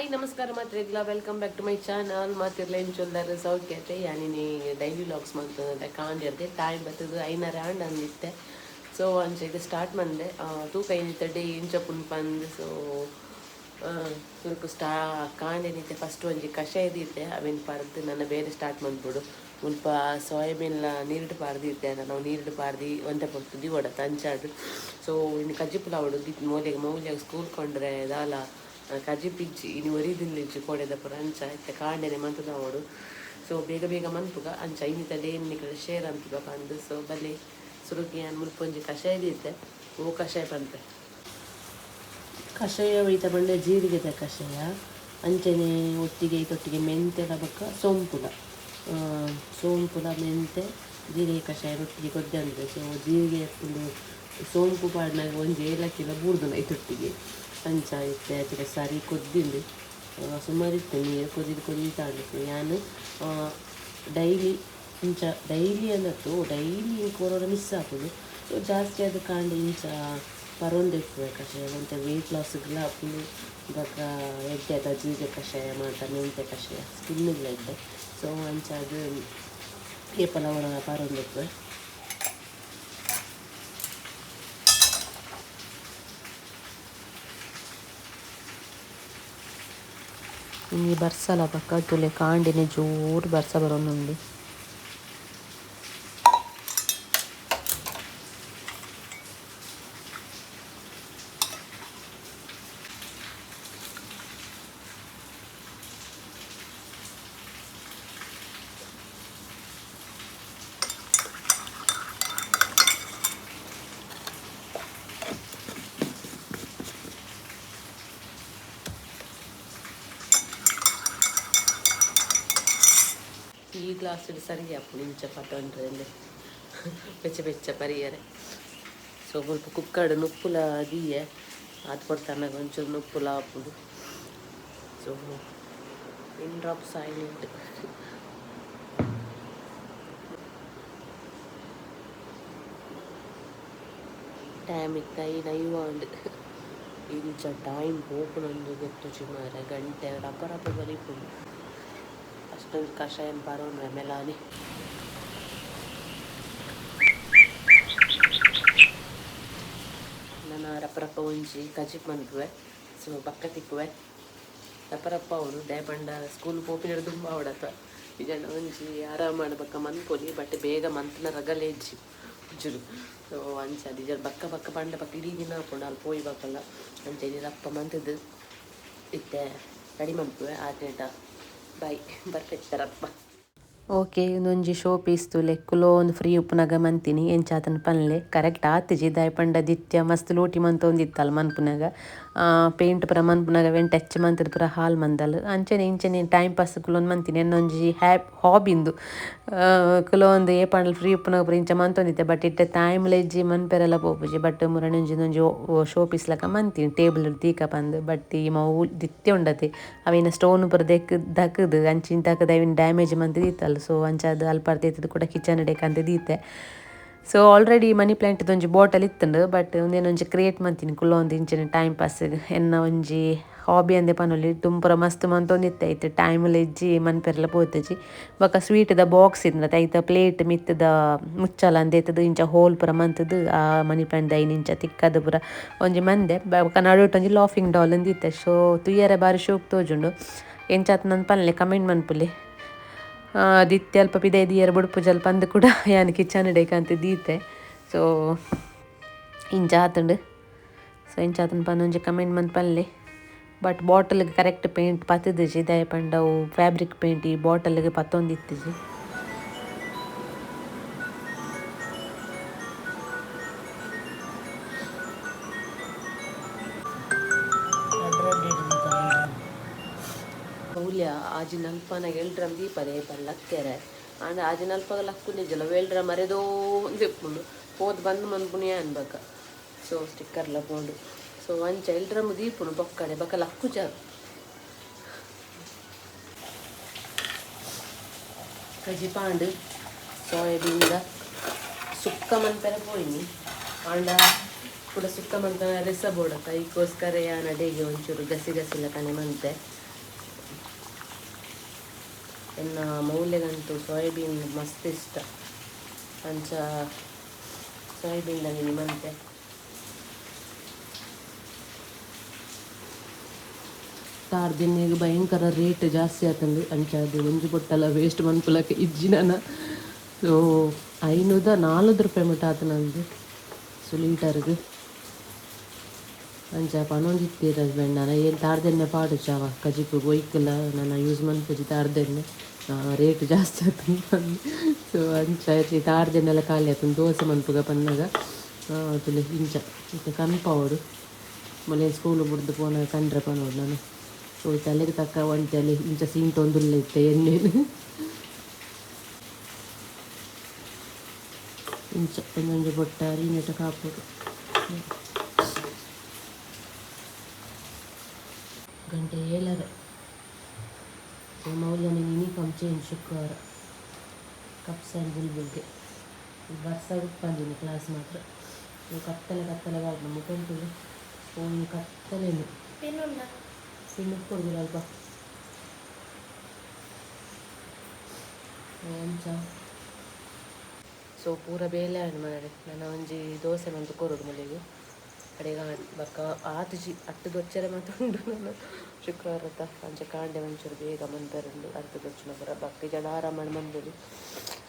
Hi ನಮಸ್ಕಾರ ಮಾತ್ರೆಗ್ಲ, welcome back to my channel. ಮಾತಿರ್ಲ ಎಂಚೊಲ್ದಾರ ಸೌಖ್ಯತೆ. ಯಾನಿನಿ ಡೈಲಿ ವ್ಲಾಗ್ಸ್ ಮಂತೊಂದೆ. ಕಾಂಡೆರ್ದೆ ಟೈಮ್ ಬತ್ತದು 5:30 ಆಂಡ್ ಅಂದಿತ್ತೆ. ಸೊ ಅಂಚ ಇದು ಸ್ಟಾರ್ಟ್ ಮಂದೆ ತೂಕ ಇನ್ನಿತ್ತ ಡೇ ಇಂಚ ಪುನ್ಪಂದು. ಸೊ ಸುರುಕು ಕಾಂಡೆನಿತ್ತೆ ಫಸ್ಟ್ ಒಂಜಿ ಕಷಾಯ ದೀತೆ, ಅವೇನು ಪರ್ದು ನನ್ನ ಬೇರೆ ಸ್ಟಾರ್ಟ್ ಮಂದ್ಬಿಡು. ಮುಲ್ಪ ಸೋಯಾಬೀನ್ಲ ನೀರುಡು ಪಾರ್ದಿತ್ತೆ, ನಾವು ನೀರುಡು ಪಾರ್ದಿ ಒಂತೆ ಪೊರ್ತು ದಿವೊಡತ್ತ ಅಂಚಾದ್. ಸೊ ಇನ್ನು ಕಜ್ಜಿಪುಲ ಅವಡು ಮೌಲ್ಯಗೆ ಮೌಲ್ಯಗೆ ಸ್ಕೂಲ್ ಕೊಂಡ್ರೆ ದಾಲ ಕಜಿಪು ಇಜ್ಜಿ, ಇನಿ ಒರಿದಿಲ್ಲಿಜ್ಜಿ ಕೋಡೆದ ಪೂರ. ಅಂಚ ಇತ್ತೆ ಕಾಂಡೆನೆ ಮಂತದ ಅವಡು. ಸೊ ಬೇಗ ಬೇಗ ಮನ್ಪುಗ ಅಂಚ ಇನ್ನಿತ ಡೇ ನಿಕಲೆ ಶೇರ್ ಅಂಪುಗ ಪಂದು. ಸೊ ಬಲೆ ಸುರುಕು ಯಾನ್ ಮುಲ್ಪ ಒಂಜಿ ಕಷಾಯ ದೀತೆ, ಓ ಕಷಾಯ ಪನ್ಪೆ. ಕಷಾಯ ಒಯ್ತ ಪಂಡ ಜೀರಿಗೆದ ಕಷಾಯ, ಅಂಚನೆ ಒಟ್ಟಿಗೆ ಐತೊಟ್ಟಿಗೆ ಮೆಂತೆದ ಬೊಕ್ಕ ಸೋಂಪುಲ, ಸೋಂಪುಲ ಮೆಂತೆ ಜೀರಿಗೆ ಕಷಾಯ ಒಟ್ಟಿಗೆ ಕೊದ್ದೆ ಅಂದ್ರೆ. ಸೊ ಜೀರಿಗೆ ಉಂದು ಸೋಂಪು ಪಾಡ್ನಾಗ ಒಂಜಿ ಏಲಕ್ಕಿಲ ಬೂರ್ದುಂಡು ಐತೊಟ್ಟಿಗೆ. ಅಂಚ ಇತ್ತೆ ಅಚ್ಚಿರ ಸರಿ ಕೊದ್ದಿಂಡು, ಸುಮಾರು ಇತ್ತೆ ನೀರು ಕೊದಿದು ಕೊದಿತಾಂಡು. ಸೊ ಯಾನ್ ಡೈಲಿ ಇಂಚ ಡೈಲಿ ಅಂದತ್ತು ಡೈಲಿ ಕೊರೋನ ಮಿಸ್ ಆಪುಂಡು. ಸೊ ಜಾಸ್ತಿ ಅದು ಕಾಂಡೆ ಇಂಚ ಪರೊಂದು ಇಪ್ಪುವೆ ಕಷಾಯ, ಒಂತೆ ವೆಯ್ಟ್ ಲಾಸ್ಗ್ಲ ಆಪುಂಡು. ಬೊಕ್ಕ ಎಡ್ಡೆ ಆತ ಜೀರಿಗೆ ಕಷಾಯ ಮಾತ ಮೆಂತೆ ಕಷಾಯ ಸ್ಕಿನ್ನಿಗ್ಲ ಎಡ್ಡೆ. ಸೊ ಅಂಚ ಅದು ಏಪಲ ಒರ ಪರೊಂದು ಇಪ್ಪುವೆ. ಇನಿ ಬರ್ಸಲ ಬೊಕ್ಕ ತೂಲೆ ಕಾಂಡೆನೆ ಜೋರು ಬರ್ಸ ಬರೊಂದುಂಡು. ಈ ಗ್ಲಾಸ್ ಸರಿ ಆಪುಂಡು ಇಂಚ ಪತೊಂಡ್ರೆ ಬೆಚ್ಚ ಬೆಚ್ಚ ಪರಿಯರೆ. ಸೊ ಮುಲ್ಪ ಕುಕ್ಕರ್ಡ್ ನುಪ್ಪುಲ ದೀಯೆ ಆತ್ ಕೊಡ್ತಾನಾಗ ಒಂಚೂರು ನುಪ್ಪುಲ ಆಪುಂಡು. ಸೊ ಪಿನ್ ಡ್ರಾಪ್ ಸೈಲೆಂಟ್. Time ಇತ್ತ 5:05 ಆಂಡ್. ಇಂಚ ಟೈಮ್ ಪೋಪುನಂದು ಗೊತ್ತುಜಿ ಮಾರ್ರೆ, ಗಂಟೆ ರಪ ರಪ ಬಲಿಪುಂಡು. ಅಷ್ಟೊಂದು ಕಷಾಯ ಪರೋನ್ವೆ ಮೆಲಾನಿ. ನನ್ನ ರಪ್ಪ ರಪ್ಪ ಒಂಜಿ ಕಜಿಪ್ ಮನ್ಪುವೆ. ಸೊ ಬಕ್ಕ ತಿಕ್ಕುವೆ ರಪ್ಪ ರಪ್ಪ ಅವಳು ದಾಯೆ ಪಂಡ ಸ್ಕೂಲ್ ಪೋಪಿನ ದುಂಬ ಅವಡತ್ತ ಇಜಂಡ ಒಂಜಿ ಆರಾಮ ಬಕ್ಕ ಮನ್ಪೊಲಿ. ಬಟ್ ಬೇಗ ಮಂತ್ನ ರಗಲೆ ಇಜ್ಜಿ ಒಂಚೂರು. ಸೊ ಅಂಚ ಅದು ಬಕ್ಕ ಬಕ್ಕ ಪಂಡ ಬಕ್ಕ ಇಡೀ ದಿನ ಆಪುಂಡು ಅಲ್ಲಿ ಪೋಯಿ ಬಕ್ಕಲ್ಲ. ಅಂಚ ಇನಿ ರಪ್ಪ ಮಂತದ್ದು ಇತ್ತೆ ರೆಡಿ ಮನ್ಪುವೆ ಆತೇಟ. ಬಾಯ್ ಬರ್ಪೆತ್ತರಪ್ಪ. ಓಕೆ, ಇಂದೊಂಜಿ ಶೋ ಪೀಸ್ ತೂಲೆ ಕುಲೋಂದು ಫ್ರೀ ಉಪ್ಪುನಗ ಮಂತಿನಿ ಎಂಚಾತನ ಪನ್ಲೆ. ಕರೆಕ್ಟ್ ಆತಿಜಿ ದಾಯೆ ಪಂಡ ದಿತ್ಯ ಮಸ್ತ್ ಲೋಟಿ ಮಂತೊಂದಿತ್ತಲ್ಲ ಮನ್ಪುನಗ, ಪೇಂಟ್ ಪೂರ ಮನ್ಪುನಗ ಅವೆನ್ ಟಚ್ ಮಂತದ ಪೂರ ಹಾಲ್ ಮಂದಲ್. ಅಂಚನೆ ಇಂಚನೆ ಟೈಮ್ ಪಾಸ್ ಕುಲೊಂದು ಮಂತಿನಿ, ಎನ್ನೊಂಜಿ ಹಾಬಿ ಇಂದು. ಕುಲೊಂದು ಏಪಾಂಡಲ ಫ್ರೀ ಉಪ್ಪುನಗ ಪೂರ ಇಂಚ ಮಂತೊಂದಿತ್ತೆ. ಬಟ್ ಇತ್ತೆ ಟೈಮ್ ಇಜ್ಜಿ ಮನ್ಪೆರೆಲ್ಲ ಪೋಪುಜಿ. ಬಟ್ ಮುರಣಿ ಒಂಜಿ ಶೋ ಪೀಸ್ ಲೆಕ್ಕ ಮಂತಿನಿ ಟೇಬಲ್ ದೀಕ ಪಂದ್. ಬಟ್ ಈ ಮೌ ದಿತ್ಯ ಉಂಡತೆ ಅವಿನ ಸ್ಟೋನ್ ಪೂರ ದಕ್ಕದು ಅಂಚಿನ ದಕ್ಕದ ಅವಿನ ಡ್ಯಾಮೇಜ್ ಮಂತ್ ದೀತಲ್ಲ. ಸೊ ಅಂಚಾದ್ ಅಲ್ಪ ಇತ್ತದು ಕೂಡ ಕಿಚನ್ ಡೇಕಂತ ದೀತೆ. ಸೊ ಆಲ್ರೆಡಿ ಮನಿ ಪ್ಲಾಂಟ್ ಒಂಜಿ ಬಾಟಲ್ ಇತ್ತುಂಡು. ಬಟ್ ಒಂದೇನೊಂಜಿ ಕ್ರಿಯೇಟ್ ಮಂತಿನಿ ಕುಲ್ಲೊಂದು ಇಂಚಿನ ಟೈಮ್ ಪಾಸ್ ಎನ್ನ ಒಂಜಿ ಹಾಬಿ ಅಂದೆ ಪನೊಲಿ. ದುಂಪುರ ಮಸ್ತ್ ಮಂತೊಂದಿತ್ತೆ ಇತ್ತೆ ಟೈಮ್ ಇಜ್ಜಿ ಮನ್ಪೆರೆಲ್ಲ ಪೋತುಜಿ. ಬೊಕ್ಕ ಸ್ವೀಟ್ದ ಬಾಕ್ಸ್ ಇತ್ತುಂಡ ಐತ ಪ್ಲೇಟ್ ಮಿತ್ತದ ಮುಚ್ಚಲ ಅಂದೇತದು ಇಂಚ ಹೋಲ್ ಪೂರ ಮಂತದು ಆ ಮನಿ ಪ್ಲಾಂಟ್ ಐನ್ ಇಂಚ ತಿಕ್ಕದು ಪೂರ ಒಂಜಿ ಮಂದೆ. ಬೊಕ್ಕ ನಡುಟ್ ಒಂಜಿ ಲಾಫಿಂಗ್ ಡಾಲ್ ಅಂದಿತ್ತೆ. ಸೊ ತೂಯರೆ ಬಾರಿ ಶೋಕ್ ತೋಜುಂಡು. ಎಂಚಾತ್ ನನ್ ಪನ್ಲೆ ಕಮೆಂಟ್ ಮನ್ಪುಲೆ. ದಿತ್ಯ ಅಲ್ಪ ಪಿದೈ ದಿಯರ ಬುಡ್ಪುಜಲ್ ಪಂದ್ ಕೂಡ ಯಾನ್ ಕಿಚನ್ ಡೇಕಂತ ದೀತೆ. ಸೊ ಇಂಚ ಆತುಂಡು. ಸೊ ಇಂಚ ಆತುಂಡು ಪಂದ್ ಒಂಜಿ ಕಮೆಂಟ್ ಮಂತ್ ಪನ್ಲೆ. ಬಟ್ ಬಾಟಲ್ಗೆ ಕರೆಕ್ಟ್ ಪೇಂಟ್ ಪತ್ತುದಿಜಿ ದಾಯೆ ಪಂಡ ಅವು ಫ್ಯಾಬ್ರಿಕ್ ಪೇಂಟ್ ಈ ಬಾಟಲ್ಗೆ ಪತ್ತೊಂದಿತ್ತಿಜಿ. ಮೌಲ್ಯ ಆಜಿ ನಲ್ಪನ ಎಲ್ಡ್ರಮ್ ದೀಪದೆ ಪನ್ ಲಕ್ಕೆರೆ ಆಂಡ ಆಜಿ ನಲ್ಪಗ ಲಕ್ಕುನಿಜಲ ವೇಲ್ಡ್ರ ಮರೆದೋ ಒಂದಿಪ್ಪುಂಡು ಪೋದು ಬಂದು ಮನ್ಪುನಿ ಅನ್ಬಕ. ಸೊ ಸ್ಟಿಕ್ಕರ್ಲ ಪೋಂಡು. ಸೊ ಅಂಚ ಎಲ್ಡ್ರಮ್ ದೀಪುನು ಬೊಕ್ಕಡೆ ಬೊಕ ಲಕ್ಕುಜ. ಕಜಿಪಾಂಡು ಸೋಯಾಬೀನ್ದ ಸುಕ್ಕ ಮನ್ಪೆರೆ ಪೋಯಿನಿ. ಆಂಡ ಕೂಡ ಸುಕ್ಕ ಮಂತ ರೆಸ ಬೋಡತ್ತ ಐಕೋಸ್ಕರ ಯಾನ್ ಅಡೆಗೆ ಒಂಚೂರು ಗಸಿ ಗಸಿಲ ಕನೆ ಮಂತೆ. ಎನ್ನ ಮೌಲ್ಯಗಂತೂ ಸೋಯಾಬೀನ್ ಮಸ್ತ್ ಇಷ್ಟ ಅಂಚ ಸೋಯಾಬೀನ್ ದಂಗೆ ಮಂತೆ ತಾರ್ದಿನ್ನಿಗೆ ಭಯಂಕರ ರೇಟ್ ಜಾಸ್ತಿ ಆತಂದು ಅಂಚ ಅದು ಒಂಜಿ ಬೊಟ್ಟಲ ವೇಸ್ಟ್ ಮನ್ಪುಲಕ ಇಜ್ಜಿ ನಾನ. ಸೊ 504 ರೂಪಾಯಿ ಮುಟ್ಟ ಆತನಂದು ಸೊ ಲೀಟರ್ಗೆ. ಅಂಚ ಪನೊಂದಿತ್ತೀರ ಹಸ್ಬೆಂಡ್ ನಾನು ಏನು ತಾರ್ದೆಣ್ಣೆ ಪಾಡು ಚಾವ ಕಜಿಪು ಒಯ್ಕಲ ನಾನು ಯೂಸ್ ಮನ್ಪುಜಿ ತಾರ್ದೆಣ್ಣೆ, ರೇಟ್ ಜಾಸ್ತಿ ಆತಂದು. ಸೊ ಅಂಚ ತಾರ್ದೆಣ್ಣೆಲ್ಲ ಖಾಲಿ ಆತಂದು ದೋಸೆ ಮನ್ಪುಗ ಪನ್ನಗ ತುಲೆ ಇಂಚ ಇತ್ತೆ ಕನ್ಪಾವಡು ಮೊಲೆ ಸ್ಕೂಲ್ ಬುಡ್ದು ಪೋನ ಕಂಡ್ರೆ ಪನೋಡು ನಾನು. ಸೊ ತಲೆಗೆ ತಕ್ಕ ಒಂಟೆಲೆ ಇಂಚ ಸೀಂಟೊಂದುಲ್ಲ ಇತ್ತೆ ಎಣ್ಣೆನು ಇಂಚ ಒಂಜೊಂಜಿ ಬೊಟ್ಟ ರೀನೆಟ ಕಾಪುಡು. ಗಂಟೆ 7:30. ಸೊ ಮೌಲ್ಯನ ಯೂನಿಫಾರ್ಮ್ ಚೇಂಜ್ ಶುಕ್ರವಾರ ಕಪ್ಸ್ ಆ್ಯಂಡ್ ಬುಲ್ಬುಲ್ಗೆ. ಬರ್ಸ ಉಪ್ಪಂದಿನಿ ಕ್ಲಾಸ್ ಮಾತ್ರ. ಸೊ ಕತ್ತಲೆ ಕತ್ತಲೆ ಬಾರ್ದು ಮುಖಂಟು ಫೋನ್ ಕತ್ತಲೇನು ಪಿನ್ ಕೊಡುದಿಲ್ಲ ಅಲ್ಪ ಅಂಚ. ಸೊ ಪೂರ ಬೇಲೆ ಆಂಡ್ ಮಾರೆ ನನ್ನ ಒಂಜಿ ದೋಸೆ ಮಂತು ಕೊರೊಡು ಮೊಲೆಗ್ ಅಡೆಗ ಬೊಕ್ಕ ಆತುಜಿ ಅಟ್ಟು ದೊಚ್ಚರೆ ಮಾತ ಉಂಡು. ನಾನು ಶುಕ್ರವಾರ ಅಂಚ ಕಾಂಡೆ ಒಂಚೂರು ಬೇಗ ಮನ್ಪೆರುಂಡು ಅರ್ಧ ದೊಚ್ಚುನ ಪೂರ ಬೊಕ್ಕ ಜಡ ಆರಾಮ ಮಂದೊಲಿ.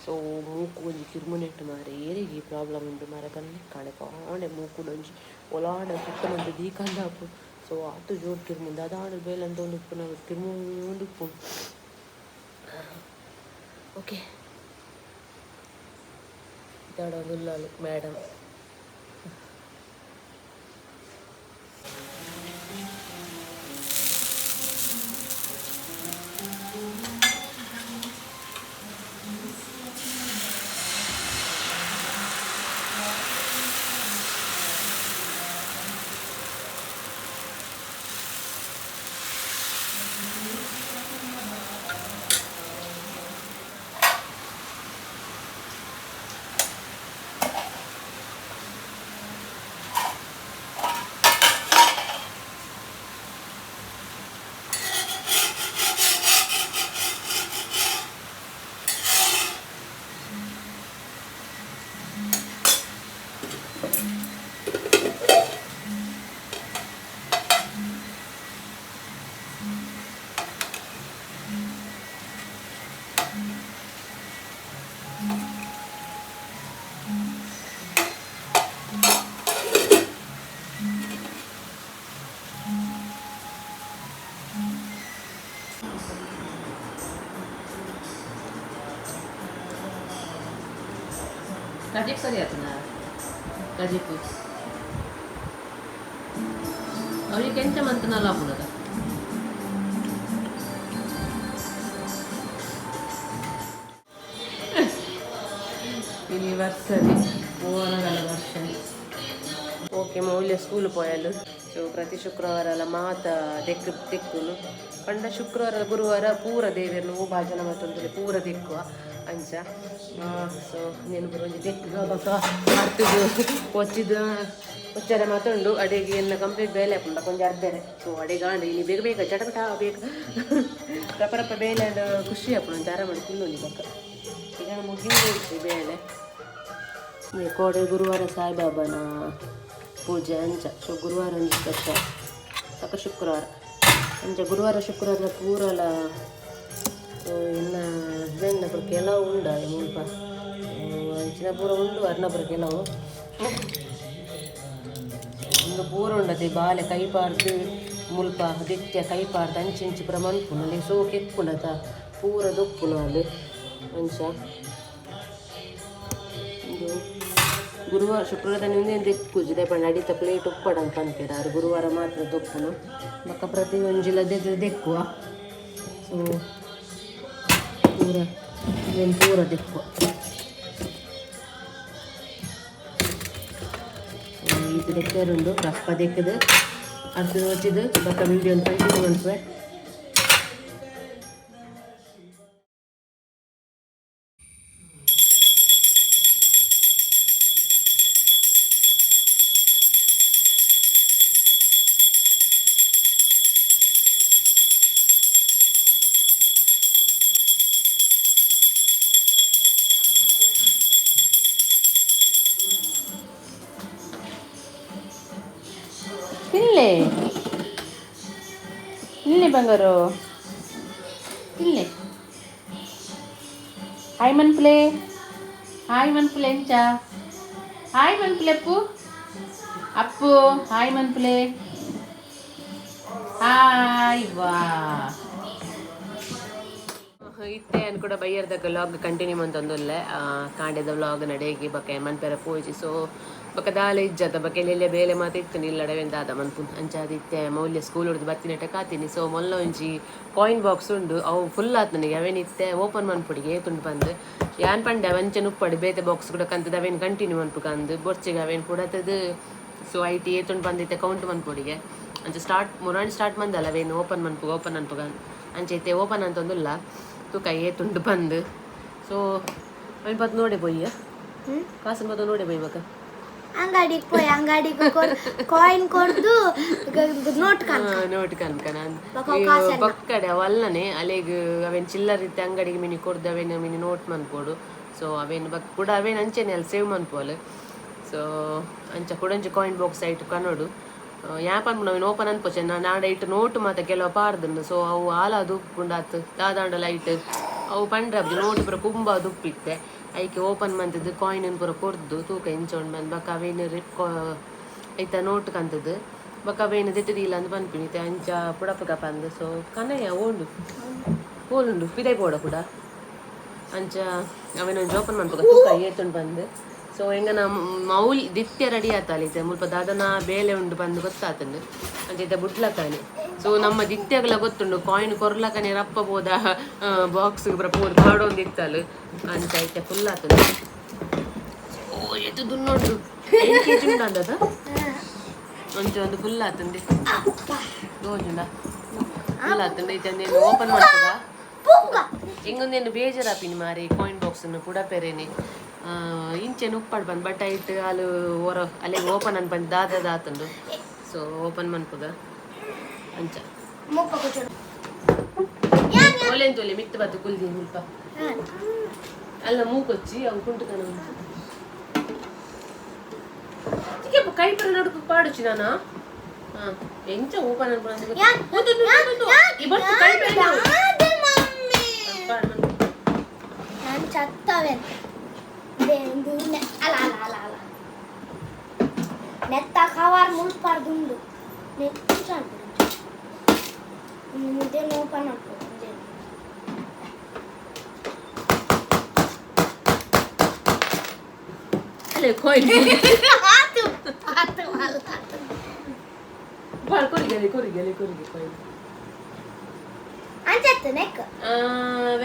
ಸೊ ಮೂಕು ಒಂಜಿ ಕಿರ್ಮುನೆಟ್ ಮಾರೆ ಏರೆಗ್ ಈ ಪ್ರಾಬ್ಲಮ್ ಉಂಡು ಮಾರೆ ಪನ್ಲೆ. ಕಾಂಡೆ ಕಾಂಡೆ ಮೂಕುಡು ಒಂಜಿ ಒಲಾಂಡ ಸುತ್ತ ಮಂತ್ ದೀಕಂದ ಆಪುಂಡು. ಸೊ ಆತು ಜೋರು ಕಿರ್ಮುಂಡು ಅದಾಂಡ ಬೇಲೆ ಅಂತೊಂದು ಉಪ್ಪುನ ಕಿರ್ಮುಂದು ಉಪ್ಪುಂಡು. Okay ಇದಾಡ ಉಲ್ಲಾಲು madam. ಕಜಿಪ್ ಸರಿ ಆತನ ಕಜಿಪು ಅವ್ರಿಗೆ ಎಂಚ ಮಂತನಲ್ಲ ಆಪುನದ. ಇನಿ ವರ್ಸರಿ ಓನಗಲ ವರ್ಷ. ಓಕೆ ಮೌಲ್ಯ ಸ್ಕೂಲ್ ಪೋಯಲು. ಸೊ ಪ್ರತಿ ಶುಕ್ರವಾರ ಎಲ್ಲ ಮಾತ ದೆಕ್ಕು ತೆಕ್ಕುನು ಪಂಡ ಶುಕ್ರವಾರ ಗುರುವಾರ ಪೂರ ದೇವೆರ್ನು ಭಾಜನ ಮತ್ತೊಂದು ಪೂರ ದೆಕ್ಕುವ ಅಂಚ. ಸೊ నేను ಪೂರ ಒಂಜಿ ದೆಕ್ಕು ಬೊಕ್ಕ ಅರ್ತುಗು ಒಚ್ಚಿದ ಒಚ್ಚರೆ ಮಾತುಂಡು ಅಡೆಗೆ ಎಲ್ಲ ಕಂಪ್ಲೀಟ್ ಬೇಲೆ ಆಪುಂಡು ಕೊಂಚ ಅರ್ಧರೆ. ಸೊ ಅಡೆಗೆ ಆಂಡ ಇನಿ ಬೇಗ ಬೇಗ ಚಟಪಟ ಬೇಗ ರಪ ರಪ ಬೇಲೆ ಆಂಡ ಖುಷಿ ಆಪುಂಡು ಒಂಜಿ ಆರಾಮ ಕುಲ್ಲೊಲಿ ಬೊಕ್ಕ. ಈಗ ಮುಗಿಂದು ಬೇಲೆ. ಕೋಡೆ ಗುರುವಾರ ಸಾಯಿಬಾಬಾನ ಪೂಜೆ ಅಂಚ. ಸೊ ಗುರುವಾರ ಒಂಜಿ ಸ್ಪೆಷಲ್ ಬೊಕ್ಕ ಶುಕ್ರವಾರ ಅಂಚ ಗುರುವಾರ ಶುಕ್ರವಾರ ಪೂರಲ. ಇನ್ನ ಹಸ್ಬೆಂಡ್ ಪೂರ ಕೆಲವು ಉಂಡ ಮುಲ್ಪ ಅಂಚಿನ ಪೂರ ಉಂಡು ಅರ್ನ ಪೂರ ಕೆಲವು ಉಂದು ಪೂರ ಉಂಡತೆ ಬಾಲೆ ಕೈ ಪಾರ್ದು ಮುಲ್ಪ ದಿತ್ಯ ಕೈ ಪಾರ್ದು ಅಂಚಿ ಇಂಚಿ ಪೂರ ಮನ್ಪುಂಡು ಸೋಕು ಎಕ್ಕುಂಡತ ಪೂರ ದೊಪ್ಪುನು ಅಲ್ಲಿ ಅಂಚ. ಉಂದು ಗುರುವಾರ ಶುಕ್ರವಾರ ಉಂದೇನು ದೆಕ್ಕುಜಿ ದಾಯೆ ಅಡಿತ ಪ್ಲೇಟ್ ಉಪ್ಪಡಂತ ಪನ್ಪೆರ್ ಆರ್. ಗುರುವಾರ ಮಾತ್ರ ದೊಪ್ಪುನು ಬೊಕ್ಕ ಪ್ರತಿ ಒಂಜಿಲ ದೆಕ್ಕುವ. ಸೊ ಪೂರ ಉಂದೆನ್ ಪೂರ ದೆಕ್ಕುವ. ಈತ್ ದೆಕ್ಕರುಂಡು ರಪ್ಪ ದೆಕ್ಕದು ಅರ್ಧ ಒಚ್ಚಿದ್ ಬೊಕ್ಕ ವಿಡಿಯೋ ಕಂಟಿನ್ಯೂ ಮನ್ಪುವೆ. ಇಲ್ಲಿ ಬಂಗಾರು ಇಲ್ಲಿ ಹಾಯ್ ಮನ್ಪುಲೆ ಹಾಯ್ ಮನ್ಪುಲೆ ಎಂಚ ಹಾಯ್ ಮನ್ಪುಲೆ ಅಪ್ಪು ಅಪ್ಪು ಹಾಯ್ ಮನ್ಪುಲೆ ಹಾಯ್ ವಾ. ಇತ್ತೆ ಅನ್ ಕೂಡ ಬೈಯರ್ದಕ್ಕ ವ್ಲಾಗ್ ಕಂಟಿನ್ಯೂ ಮಂತೊಂದುಲ್ಲೆ. ಕಾಂಡೆದ ವ್ಲಾಗ್ ನಡೆಗಿ ಬೊಕ ಮನ್ಪೆರ ಪೋಜಿ. ಸೊ ಬೊಕ ದಾಲ ಇಜ್ಜತ ಬೊಕ ಎಲ್ಲೆಲ್ಲ ಬೇಲೆ ಮಾತ ಇತ್ತು ನಿಲ್ಲಡವೆ ದಾದ ಮನ್ಪು ಅಂಚಾದ್ ಇತ್ತೆ ಮೌಲ್ಯ ಸ್ಕೂಲ್ ಹೊಡ್ದು ಬತ್ತಿನೆಟ ಕಾತೀನಿ. ಸೊ ಮೊಲ್ಲ ಒಂಜಿ ಕಾಯಿನ್ ಬಾಕ್ಸ್ ಉಂಡು, ಅವು ಫುಲ್ ಆತ್ ನನಗೆ. ಅವೇನ್ ಇತ್ತೆ ಓಪನ್ ಮನ್ಪುಡಿಗೆ ಏತುಂಡು ಪಂದ್ ಯಾನ್ ಪಂಡೆ ಅವಂಚೆ ಉಪ್ಪಡು ಬೇತೆ ಬಾಕ್ಸ್ ಕೂಡ ಕಂತದ ಅವೇನ್ ಕಂಟಿನ್ಯೂ ಮನ್ಪು ಕಂದು ಬೊರ್ಚಿಗೆ ಅವೇನ್ ಕೂಡ. ಸೊ IT ಏತುಂಡು ಬಂದಿತ್ತೆ ಕೌಂಟ್ ಮನ್ಪುಡಿಗೆ ಅಂಚ ಸ್ಟಾರ್ಟ್ ಮುರಾಣಿ ಸ್ಟಾರ್ಟ್ ಮಂದಲ್ಲ ಅವೇನು ಓಪನ್ ಮನ್ಪುಗ ಓಪನ್ ಮನ್ಪುಗ ಅಂಚೆ ಇತ್ತೆ ಓಪನ್ ಅಂತೊಂದುಲ್ಲ ತೂಕ ಏತುಂಡು ಬಂದು. ಸೊ ಅವೇನು ಪತ್ ನೋಡೆ ಪೊಯ್ಯ ಕಾಸನ್ ಪತ್ತ ನೋಡೆ ಪೊಯ್ ಬಕ. ಅಂಗಡಿಗೆ ಪೋಯ್, ಅಂಗಡಿಗೆ ಕಾಯಿನ್ ಕೊಡ್ದು ನೋಟ್ ಕಾನ್. ನೋಟ್ ಕನ್ಕ ನಾನು ಬೊಕ ಅವು ಕಾಸೆಲ್ಲ. ಬೊಕ್ಕಡೆ ಅವಲ್ಲನೆ ಅಲೆಗ್ ಅವೇನ್ ಚಿಲ್ಲರ್ ಇತ್ತೆ ಅಂಗಡಿಗೆ ಮಿನಿ ಕೊಡ್ದು ಅವೇನು ಮಿನಿ ನೋಟ್ ಮನ್ಪೋಡು. ಸೊ ಅವೇನು ಬಕ್ ಕೂಡ ಅವೇನು ಅಂಚೆನೆ ಅಲ್ಲಿ ಸೇವ್ ಮನ್ಪೋಲು. ಸೊ ಅಂಚ ಕುಡಂಚಿ ಕಾಯಿನ್ ಬಾಕ್ಸ್ ಐಟ್ ಕನೋಡು ಯಾಪ್ ಅನ್ಪುಂಡು ಅವೇನು ಓಪನ್ ಅನ್ಪೋಚೆ ನಾಡ ಇಟ್ಟು ನೋಟ್ ಮಾತ ಕೆಲವು ಪಾರ್ದುಂಡು. ಸೊ ಅವು ಆಲ ದುಪ್ಪುಂಡು ಆತು ದಾದಾಂಡ ಲೈಟ್ ಅವು ಪಂಡ್ರೆ ನೋಟ್ ಪೂರ ಕುಂಬ ದುಪ್ಪಿತ್ತೆ. ಐಕೆ ಓಪನ್ ಮಂತದ್ದು ಕಾಯಿನ್ ಪೂರ ಕೊರ್ದು ತೂಕ ಇಂಚ ಉಂಡು ಬಂದು ಬೊಕ ಅವೇನು ಐತ ನೋಟ್ ಕಂತದ್ದು ಬೊಕ ಅವೇನು ದೆತ್ತದಿಲ್ಲ ಅಂದ್ ಪನ್ಪಿನಿ ಇತ್ತೆ ಅಂಚ ಪುಡಪುಗ ಪಂದ್. ಸೊ ಕನಯ್ಯ ಓಂಡು ಓಲುಂಡು ಪಿದೈ ಪೋಡ ಕೂಡ ಅಂಚ ಅವೇನು ಒಂಜಿ ಓಪನ್ ಮನ್ಪುಗ ತೂಕ ಏತುಂಡು ಬಂದು. ಸೊ ಎಂಗನ ಮೌಲ್ ದಿತ್ಯ ರೆಡಿ ಆತಾಲ ಇತ್ತೆ ಮುಲ್ಪ ದಾದನ ಬೇಲೆ ಉಂಡು ಬಂದು ಗೊತ್ತಾತಂಡು ಅಂಚ ಇತ್ತೆ ಬುಡ್ಲಕಾನೆ. ಸೊ ನಮ್ಮ ದಿತ್ಯಗಲ ಗೊತ್ತುಂಡು ಕಾಯಿನ್ ಕೊರ್ಲಕನೆ ರಪ್ಪ ಪೋದ ಬಾಕ್ಸ್ ಪೂರ ಪೋದು ಪಾಡೊಂದಿತ್ತಲು ಅಂಚ ಇತ್ತೆ ಫುಲ್ ಆತಂಡು. ಓ ಏತು ದುನ್ನೋಡು 5 ಕೆಜಿ ಉಂಡು ಅಂದದ ಒಂಚ ಒಂದು ಫುಲ್ ಆತಂದೆ ತೋಜುಂಡ ಫುಲ್ ಆತಂಡೆ. ಇತ್ತೆ ಓಪನ್ ಮಾಡ್ತದ. ಪುಂಗ. ಎಂಗೊಂದೇನು ಬೇಜಾರಾಪಿನಿ ಮಾರಿ ಕಾಯಿನ್ ಬಾಕ್ಸ್ ಪುಡಪೆರೇನೆ ಇಂಚೆನ್ ಉಪ್ಪಾಡು ಬಂದು ಬಟ್ ಐಟ್ ಅಲು ಹೊರ ಅಲ್ಲಿಗೆ ಓಪನ್ ಅನ್ಪಂದು ದಾದ ದಾತಂಡು. ಸೊ ಓಪನ್ ಮನ್ಪುಗ ಅಂಚ. ಮುಪ್ಪ ಕೂಚೋಡು. ಒಲೆನ್ ತೋಲೆ ಮಿತ್ತು ಬತ್ತು ಕುಲ್ದಿ ಮುಲ್ಪ ಅಲ್ಲ ಮೂಕೊಚ್ಚಿ ಅವು ಕುಂಟುಕನ ಕೈ ಪರ ನಡುಕು ಪಾಡುಚಿ ನಾನು ಎಂಚ ಓಪನ್ ಅನ್ಪುನ. ಕೈ ಪರ ಪಾಡು. ನಾನು ಚತ್ತವೇನ್ ಅಲ್ಲ ಅಲ್ಲ ಅಲ್ಲ ಅಲ್ಲ ನೆತ್ತ ಕವರ್ ಮುಲ್ಪಾರ್ದುಂಡು ನೆತ್ತು ಇದೇನು ಓಪನ್ ಆಗ್ತದೆ ಇದೇನು. ಅಲ್ಲೇ ಕಾಯಿನ್. ಆತು ಆತು ಅಲ್ಲ. ಬಾಳ್ ಕೊರಿಗೆ ಕೊರಿಗೆ ಕೊರಿಗೆ ಕಾಯಿನ್. ಅಂಚತ್ತು neck.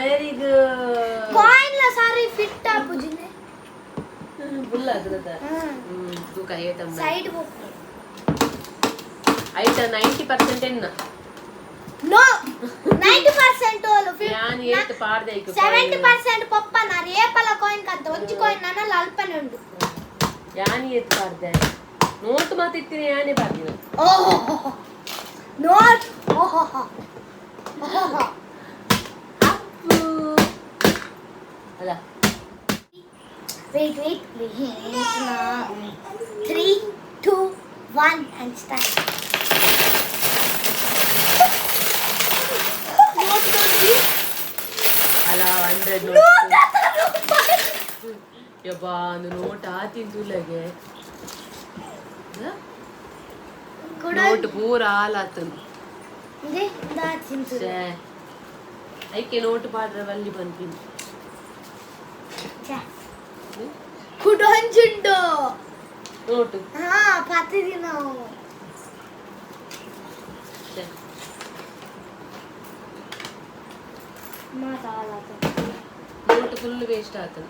Very good. Coin ಲ ಸಾರಿ ಫಿಟ್ ಆಪುಜಿನೆ. ಫುಲ್ ಅದ್ರದ ತೂಕ ಏತಮ್ಮ. ಸೈಡ್ ಹೋಗ್ತದೆ. ಐತ 90% ಎನ್ನ. ನೋ, 90% ಓಲು. ಯಾನ್ ಏತ್ ಪಾಡ್ದೆ ಐಕ್. 70% ಪಪ್ಪ ನಾರ್ ಏಪಲ ಕಾಯಿನ್ ಕಂತ ಒಂಜಿ ಕಾಯಿನ್ ನನ್ನಲ್ಲ ಅಲ್ಪನೆ ಉಂಡು. ಯಾನ್ ಏತ್ ಪಾಡ್ದೆ ನೋಟ್ ಮಾತ ಇತ್ತಿನ ಯಾನೇ ಪಾಡ್ದಿನ. ಓಹೋ ನೋಟ್ ಓಹೋ ಓಹೋ. ಅಪ್ಪು ಅಲ್ಲ. Wait, wait, wait. 3, 2, 1 and start. Note ತೊಂದಿ. ಅಲ್ಲ 100 ನೋಟ್ ಯಬ್ಬಾ ಅಂದು ನೋಟ್ ಆತಿನ್ ತುಲಗೆ ನೋಟ್ ಪೂರ ಹಾಲಾತನ್. ಛೇ ಐಕೆ ನೋಟ್ ಪಾಡ್ರೆ ಬಲ್ಲಿ ಪನ್ಪಿನಿ. ಕುಡೊಂಜುಂಡು. ನೋಟು. ಹಾ ಪತ್ತಿದಿನ. ಛೇ. ಮಾತಾಡಲಾತ. ನೋಟ್ ಫುಲ್ ವೇಸ್ಟ್ ಆತನ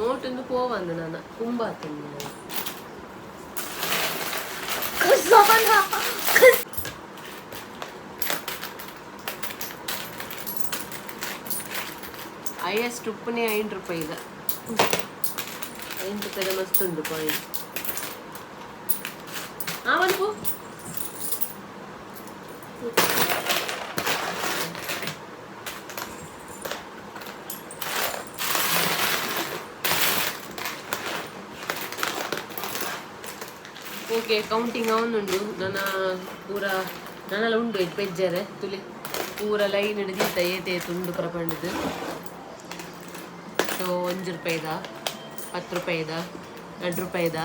ನೋಟ್ ಇಂದು ಪೋವಂದು ನಾನು ಕುಂಬ ಆತನ. ಖಜಾನ. ಹೈಯೆಸ್ಟ್ ಉಪ್ಪುನೇ 5 ರೂಪಾಯಿದ. 5 ರೂಪಾಯಿದ ಮಸ್ತ್ ಉಂಡು ಕಾಯಿನ್. ಆ ಮನ್ಪು. ಓಕೆ ಕೌಂಟಿಂಗ್ ಅವನುಂಡು ನನ್ನ ಪೂರ ನನ್ನಲ್ಲ ಉಂಡು ಇದು ಪೆಜ್ಜರೆ ತುಲಿ ಪೂರ ಲೈನ್ ಹಿಡಿದಿತ್ತ ಏತೆ ತುಂಡು ಪ್ರಪಂಡದು. ಸೊ 1 ರೂಪಾಯಿದ, 10 ರೂಪಾಯಿದ, 2 ರೂಪಾಯಿದ,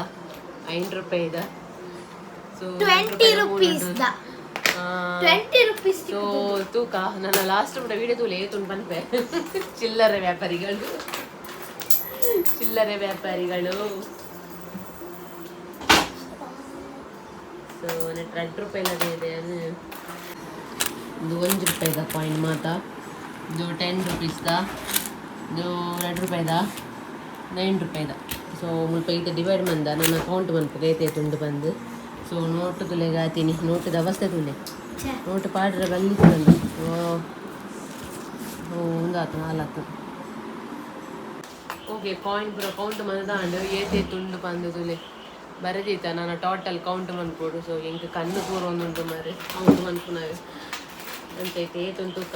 5 ರೂಪಾಯಿದ. ಸೊ 20 ರುಪೀಸ್ the. 20 rupees. So ತೂಕ ನನ್ನ ಲಾಸ್ಟ್ ಕೂಡ ವಿಡಿಯೋ ತೂಲೆ ತುಂಡು ಪನ್ಪೆ. ಚಿಲ್ಲರೆ ವ್ಯಾಪಾರಿಗಳು, ಚಿಲ್ಲರೆ ವ್ಯಾಪಾರಿಗಳು. ಸೊ ನೆಟ್ 2 ರೂಪಾಯಿ ಇದೆ ಅದು. ಇದು 1 ರೂಪಾಯಿದ ಕಾಯಿನ್ ಮಾತ. ಇದು 10 ರುಪೀಸ್ದ. ಇದು 2 ರೂಪಾಯಿದ, 9 ರೂಪಾಯಿದ. ಸೊ ಮುಲ್ಪ ಈತ ಡಿವೈಡ್ ಮಂದ ನನ್ನ ಅಕೌಂಟ್ ಮನ್ಪುಗ ಐತೆ ತುಂಡು ಬಂದು. ಸೊ ನೋಟು ತುಲೆಗೆ ಆತೀನಿ, ನೋಟದ ಅವಸ್ಥೆ ತುಲೆ. ನೋಟು ಪಾಡ್ರೆ ಬಲ್ಲಿತ್ತು ಬಂದು. ಓ ಒಂದಾತು ನಾಲ್ಕು. ಓಕೆ, ಕಾಯಿನ್ ಪೂರ ಕೌಂಟ್ ಮಂದಾಂಡು ಏತೆ ತುಂಡು ಬಂದು ತುಲೆ ಬರದೀತ. ನಾನು ಟೋಟಲ್ ಕೌಂಟ್ ಮನ್ಪೋಡು. ಸೊ ಎಂಕ್ ಕಣ್ಣು ಪೂರ ಒಂದುಂಟು ಮಾರೆ ಕೌಂಟ್ ಮನ್ಪುನಾಗ ಅಂತ ಐತೆ. ಏತುಂಟು ತೂಕ.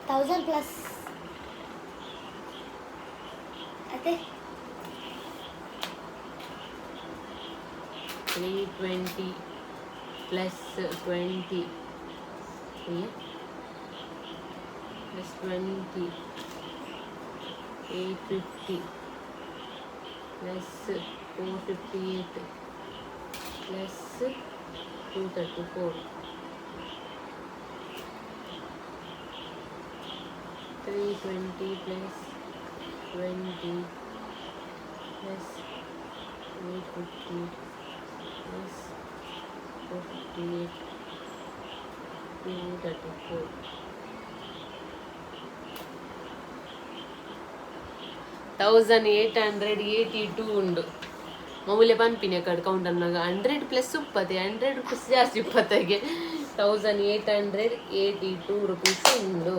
1000 ಪ್ಲಸ್ ಅದೇ. 320 plus 20, plus 20, 850 plus 458 plus 234, 320 plus 20 plus 850 plus 458, 234. 1882 ಉಂಡು. ಮಾಮೂಲಿ ಪನ್ಪಿನಿ ಕಡೆ ಕೌಂಟ್ ಅನ್ನಾಗ 100 ಪ್ಲಸ್ ಉಪ್ಪತ್ತೆ, 100 ರುಪೀಸ್ ಜಾಸ್ತಿ ಉಪ್ಪತ್ತಾಗೆ. 1882 ರುಪೀಸ್ ಉಂಡು.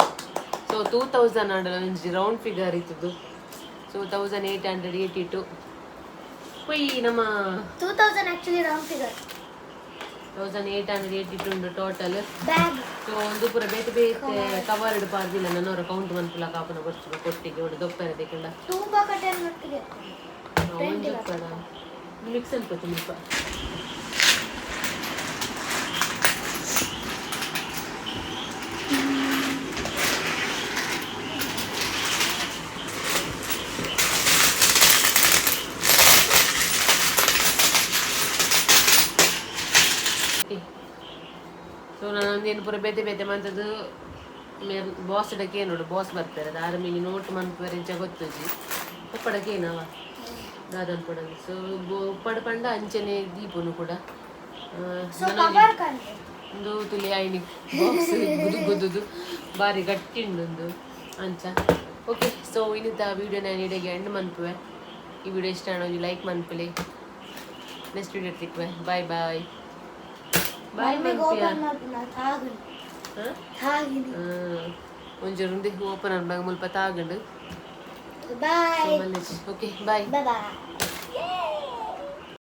ಸೊ 2000 ಆಂಡಲ ಒಂಜಿ ರೌಂಡ್ ಫಿಗರ್ ಇತ್ತದು. ಸೊ 1882 ಪೊಯ್ ನಮ್ಮ. 2000 ಆಕ್ಚುಲಿ ರೌಂಡ್ ಫಿಗರ್. 1882 ಉಂಡು ಟೋಟಲ್. ಬ್ಯಾಗ್. ಸೊ ಒಂದು ಪೂರ ಬೇತೆ ಬೇತೆ ಕವರ್ಡ್ ಪಾರ್ದಿಲ್ಲ ನನ್ನವರ ಕೌಂಟ್ ಮನ್ಪುಲ ಕಾಪುನ ಬರ್ಚು ಕೊಟ್ಟಿಗೆ ಒಡೆ ದೊಪ್ಪೆರ ದೇಕಂಡ. ಟೂ ಬಕೆಟ್ ಒಟ್ಟಿಗೆ. ಒಂದು ಪಡ ಮಿಕ್ಸ್ ಅನ್ಕೋತು ಮುಲ್ಪ. ಸೊ ನಾನು ಒಂದೇನು ಪೂರ ಬೇತೆ ಬೇತೆ ಮಂತದ್ದು ಮೇರ್ ಬಾಸ್ ಡಕ್ಕೆ ನೋಡು ಬಾಸ್ ಬರ್ತಾರೆ ಅದು ಆರ್ಮಿಗೆ ನೋಟ್ ಮನ್ಪುವರೆ ಇಂಚ ಗೊತ್ತುಜಿ ಉಪ್ಪಡಕ್ಕೆ ಏನವ ದಾದನ್ ಪಡಂದು. ಸೊ ಉಪ್ಪಡ ಪಂಡ ಅಂಚನೆ ದೀಪನು ಕೂಡ. ಸೊ ಕವರ್ ಕಂಡು ಒಂದು ತುಲಿ ಐನಿ ಬಾಕ್ಸ್ ಗುದು ಗುದುದು ಬಾರಿ ಗಟ್ಟಿ ಉಂಡು ಅಂಚ. ಓಕೆ, ಸೊ ಇನ್ನಿದ್ದ ವಿಡಿಯೋ ನಾನು ಇಡಗೆ ಎಂಡ್ ಮನ್ಪುವೆ. ಈ ವಿಡಿಯೋ ಇಷ್ಟ ಒಂಜಿ ಲೈಕ್ ಮನ್ಪುಲೆ. ನೆಕ್ಸ್ಟ್ ವಿಡಿಯೋ ತಿಕ್ವೆ. Bye bye bye. ಮಮ್ಮಿಗೆ ಓಪನ್ ಮಾಡ್ಬಿಡ ತಾಗಿನಿ. ತಾಗಿನಿ. ಒಂಜಿ ರುಂದಿ ಓಪನ್ ಅನ್ಬಾಗ ಮುಲ್ಪ ತಾಗಂಡು. Bye. Okay, bye. Bye boy.